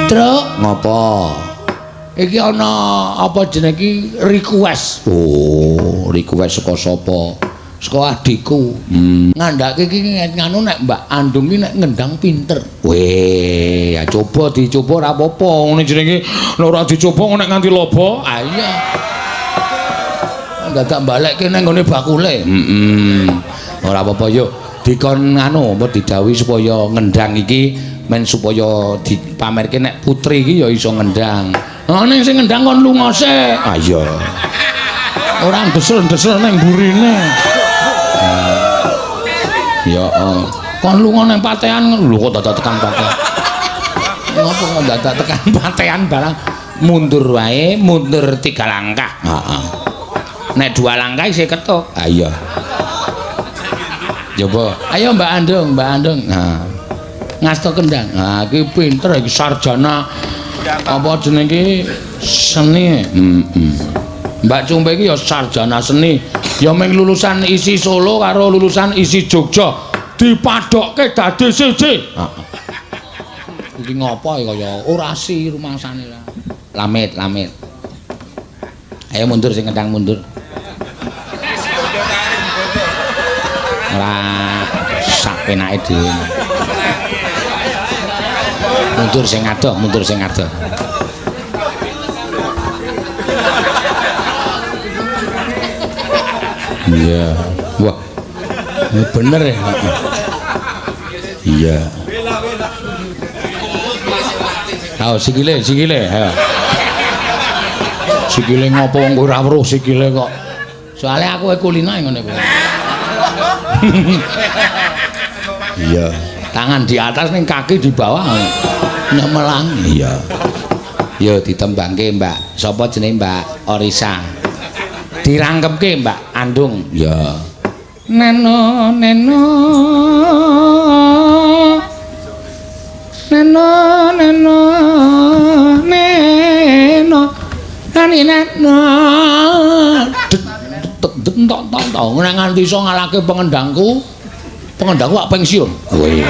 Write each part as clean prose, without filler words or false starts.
Truk, ngopo? Iki ana apa jenenge iki request. Oh, request saka sapa? Saka adikku. Ngandhake iki nganu nek Mbak Andung iki nek ngendang pinter. Weh, ya coba dicoba ora apa-apa. Ngene jenenge nek ora dicoba nek nganti lobo. Ah iya. Dadak balekke nang nggone bakule. Heeh. Ora apa-apa yo. Dikon nganu apa didhawuhi supaya ngendang iki men supaya dipamerke nek putri iki ya iso ngendang. Ha ning sing ngendang kon lunga sik. Ah iya. Ora ndesel-ndesel ning burine. Ya, kon lunga ning patean lho kok dadak tekan patean. Ngopo kok dadak tekan patean barang mundur wae, mundur 3 langkah. Heeh. Nek 2 langkah isih ketuk. Ah iya. Coba, ayo Mbak Andung, Mbak Andung. Nah. Ngasto kendang. Nah, iki pinter iki sarjana apa jenenge iki seni. Heeh. Mbak Cumpe iki ya sarjana seni. Ya ming lulusan ISI Solo karo lulusan ISI Jogja dipadhokke dadi siji. Heeh. Iki ngopo ya kaya orasi rumangsane lah. Lamit, lamit. Ayo mundur sing kendang mundur. Ora sak penake dhewe. Mundur sing adoh, mundur sing adoh. Iya. Wah. Bener ya. Iya. Ayo sikile, sikile, ayo. Sikile ngopo wong ora weruh sikile kok. Soale aku kulino ngene kuwi. Iya. Tangan di atas ning kaki di bawah. Nyemelang. Iya. Yo ditembangke Mbak. Sapa jenenge Mbak Orisa? Dirangkepke Mbak Andung. Ya. Neno neno. Neno neno neno. Nani neno. Tok tok tok nek nganti iso ngalahke pengendangku, pengendangku wak pensiun. Weh.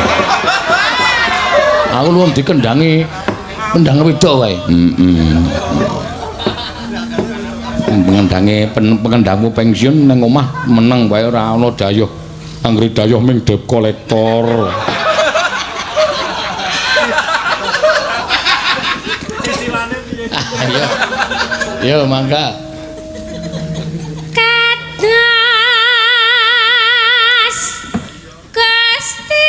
Aku luwih dikendangi pendang wedok wae. Heeh. Pengendange pengendangmu pensiun ning omah meneng wae ora ana dayuh. Anggere dayuh ming debt collector. Cicilane piye? Ayo. Yo mangga. Kados Gusti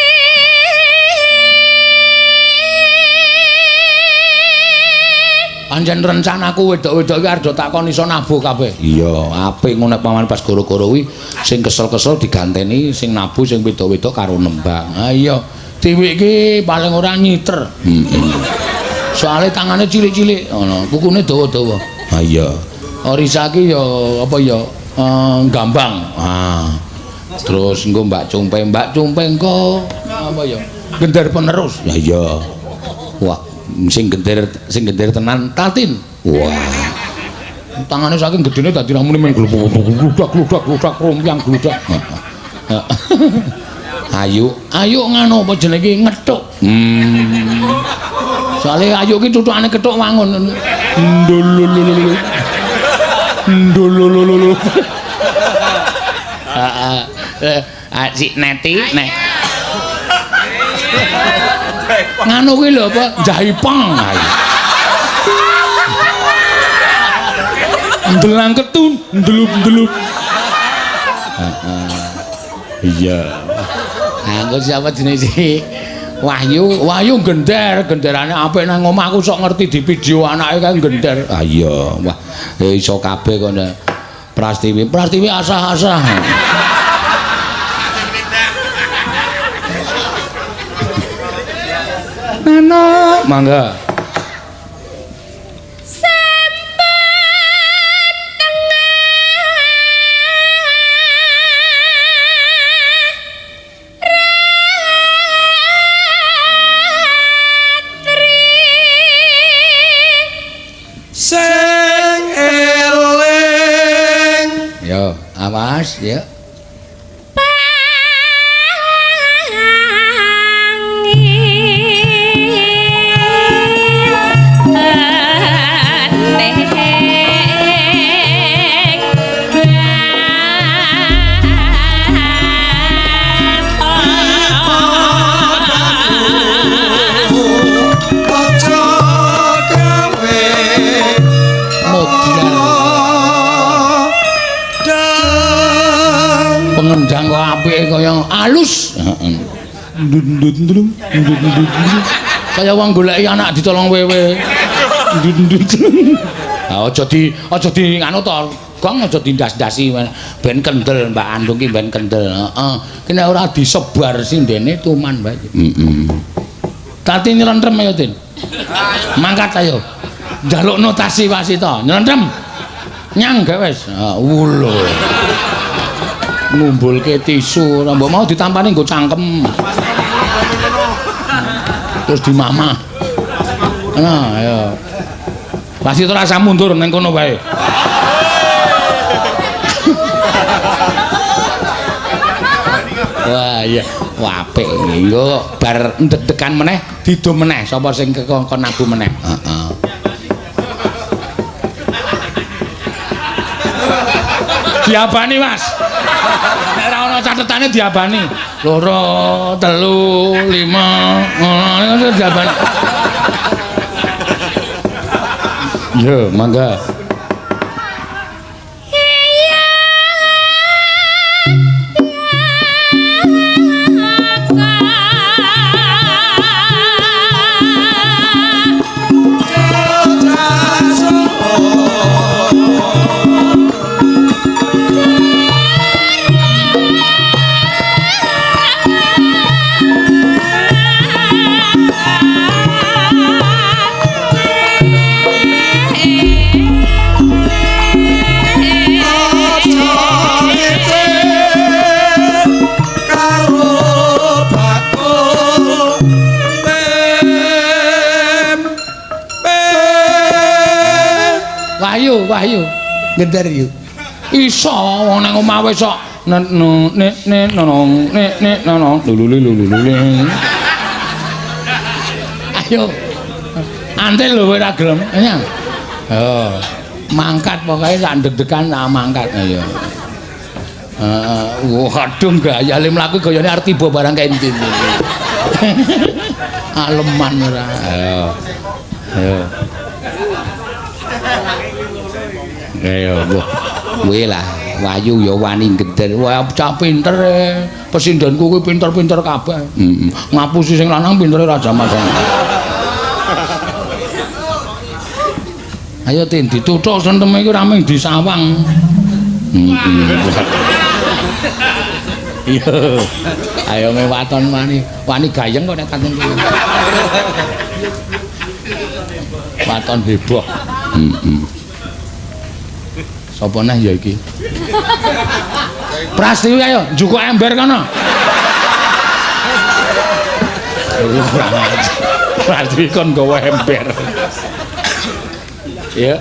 Pancen rencanaku wedok-wedok iki arep takon iso nabuh kabeh. Iya, apik ngono nek paman pas goro-goro kuwi sing kesel-kesel diganteni sing nabuh sing wedok-wedok karo nembang. Ha iya, Tiwik iki paling ora nyiter. Heeh. Soale tangane cilik-cilik ngono, kukune dawa-dawa. Ha iya. Orisa iki ya apa ya gambang. Ah. Terus engko Mbak Cumpe, Mbak Cumpe engko apa ya? Gender penerus. Ya iya. Wah, sing gender tenan Tatin. Wah. Tangane saking gedene dadi ramune mung gludak gludak gludak romyang gludak. Ayu, ayu nganu apa jenenge iki ngethuk. Soale ayu ki tutukane kethuk wangun. Ndulululu. Ndulululu. Heeh. Si Neti nek nganu kuwi lho apa jaipong. Ndelang ketun, ndelup-ndelup. Heeh. Iya. Nah, engko siapa jenenge si Wahyu, Wahyu gender, genderane apik nang omah aku sok ngerti di video anake kae gender. Ah iya, wah iso kabeh kono. Prastiwi, Prastiwi asah-asah. Nana, mangga. Sampun tengah ratri sing eling. Yo, awas ya. Gendere kaya alus. Heeh. Ndut-ndut. Kaya wong goleki anak ditolong wewe. Ndut-ndut. Ha aja di nganu to. Gong aja dindas-ndasi ben kendel Mbak Andung ki ben kendel. Heeh. Ki nek ora disebar sindene tuman wae. Heeh. Tati nylentrem ayo, Tin. Mangkat ayo. Njaluk notasi wasita. Nylentrem. Nyang gak wis. Ha wulo. Ngumbulke tisu, ora mbok mau ditampani nggo cangkem. Terus dimamah. Nah, ayo. Wasita rasa mundur ning kono wae. Wah iya, wah apik. Engko bar ndeg-degan meneh didum meneh sapa sing kekon nabu meneh. Heeh. Diabani, Mas. Nek ora ana catetane diabani. 2, 3, 5, ngono diabani. Yo, mangga. Wahyu ngender yu iso wong nang omah wis kok nek nek nek nong nek nek nong lulu lulu lulu. Ayo antil lho kowe ora gelem nyang. Oh mangkat pokoke sak ndeg-degan tak mangkat. Ayo heeh waduh gayale mlaku gayane arep tiba barang kae endi. Aleman ora. Ayo ayo ayo wah kuwi lah Wahyu ya wani ngender. Wah cah pinter e. Pesindhenku kuwi pinter-pinter kabeh. Heeh. Ngapusi sing lanang pintere ra jaman-jaman. Ayo Tin dituthuk senteme iki ora mung disawang. Iya. Ayo mewaton wani. Wani gayeng kok nek katon kuwi. Waton heboh. Heeh. Sapa neh ya iki? Prastiwi ayo njukuk ember kono. Prastiwi kon nggawa ember. Ya.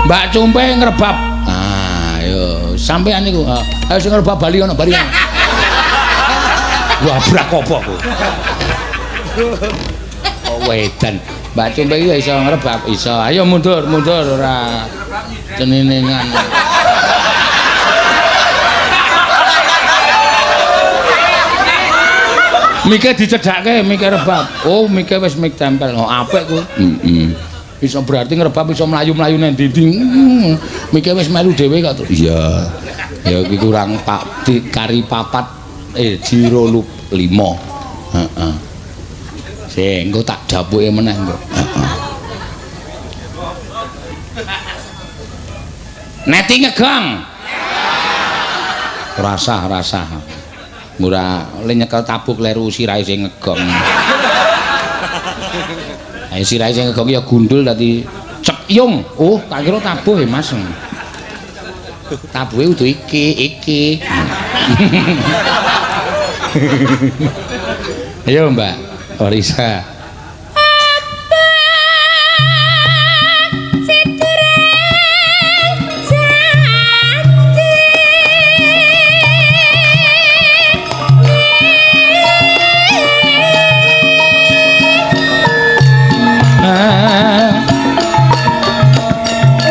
Mbak Cumpe ngrebab. Ah, ayo sampean niku. Ayo sing ngrebab bali ana bali. Wah, brak apa kowe? Oh, wedan. Mbak Cumpe iki iso ngrebab, iso. Ayo mundur, mundur ora ceninengan. Mike dicedhake, mike rebab. Oh, mike wis mik tempel. Oh, apik kuwi. Heeh. Iso berarti ngrebab iso mlayu-mlayu nang ndi-ndi. Mike wis melu dhewe kok. Iya. Ya iki kurang pak di kari 4 jiro 5. Heeh. Sing engko tak japuke meneh engko. Heeh. Neti ngegong. Rasah, rasah. Ora le nyekel tabuk leru sirahe sing ngegong. Ayo sirahe sing ngegong ya gundul dadi cekyung. Oh, tak kira tabuh e, Mas. Tabuhe udu iki, iki. Ayo Mbak Orisa. Apa sidureng janji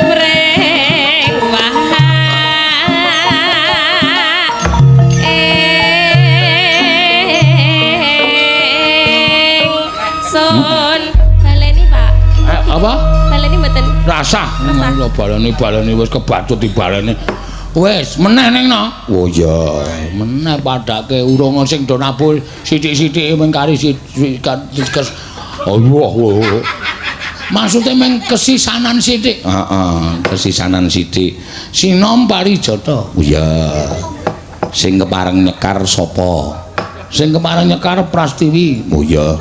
mreng wahak ing sun baleni Pak. Apa? Baleni mboten. Rasah. Ngono baleni-baleni wis kebacut dibaleni. Wis meneh ning no. Oh iya, meneh padake urung sing do nabuh sithik-sithike mung kari sithik kes. Oh iya. Maksude mung kesisanan sithik. Heeh, kesisanan sithik. Sinom Parijata. Oh iya. Sing kepareng nyekar sapa? Sing kepareng nyekar Prastiwi. Oh iya.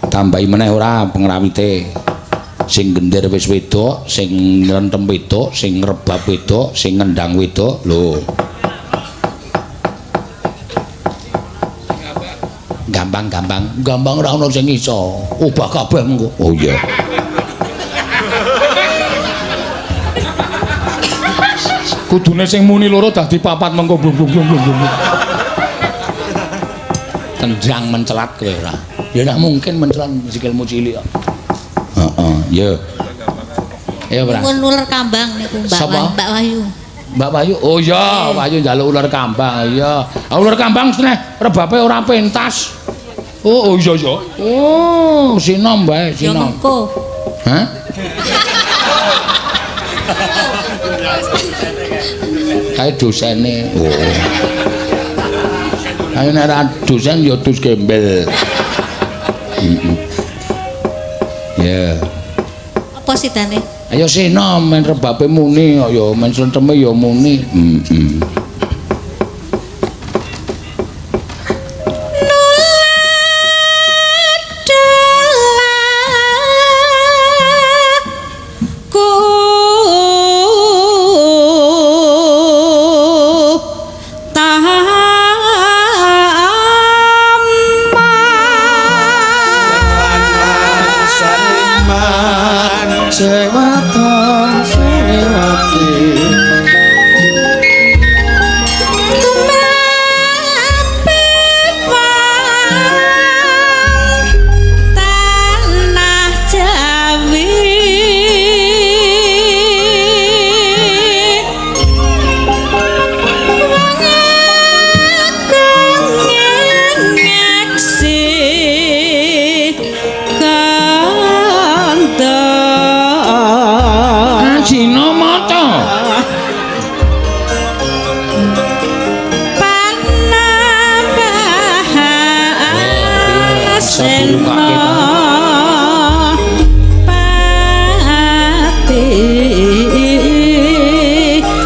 Tambahi meneh ora pengrawite. Sing gender wis wedok, sing ngrentem wedok, sing ngrebab wedok, sing ngendang wedok. Lho. Gampang-gampang, gampang ora ono sing iso. Obah kabeh mengko. Oh iya. Kudune sing muni loro dadi papat mengko blung blung blung blung. Tendang mencelat kowe ora. Ya ora mungkin mencelat sikilmu cilik kok. Heeh, ya. Ya ora. Nyuwun uler kambang niku Mbak. Mbak Wahyu. Mbak Wahyu. Oh iya, Wahyu njaluk uler kambang. Iya. Ah uler kambang seneh rebabe ora pentas. Oh, oh iya iya. Oh, sinom bae, Ya sinom. mengko. Hah? Kae dosene. Oh. Ayo nek ora dosen ya dus gembel. Heeh. Ya. Apa sidane? Ayo sinom men rebabe muni kok ya men slenteme ya muni. Heeh. Sewatan sewati Tanah Jawi wong agung ngeksi kandha Ajina mata. Panambahan sena pati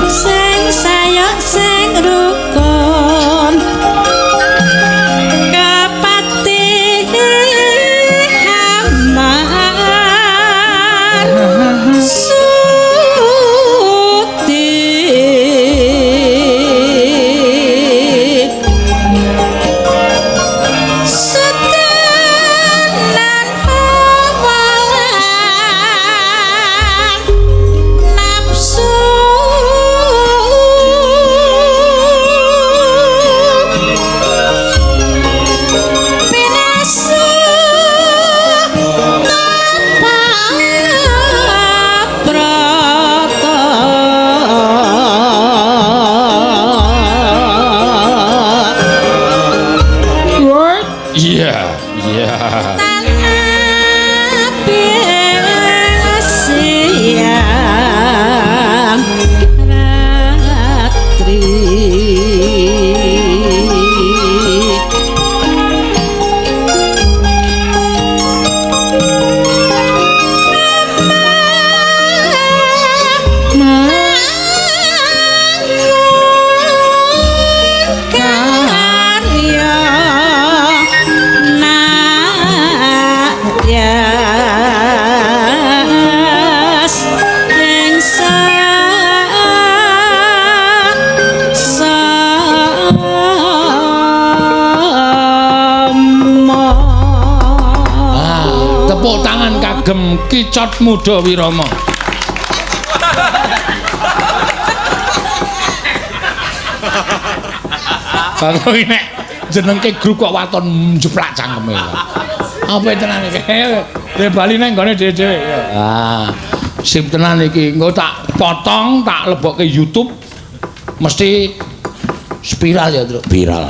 sing sayok sing rukun kepati hamar suti. Setenan awalan nafsu pinasu tanpa brata. Iya, iya. Tanah siang ratri. Karya nayas ing Kagem Kicot Muda Wirama. Kalau nek jenengke grup kok waton jeplak cangkeme. Apa tenan iki? Dhewe bali nang nggone dhewe-dhewe. Ah, sip tenan iki. Engko tak potong, tak lebokke YouTube mesti spiral ya, Truk. Viral.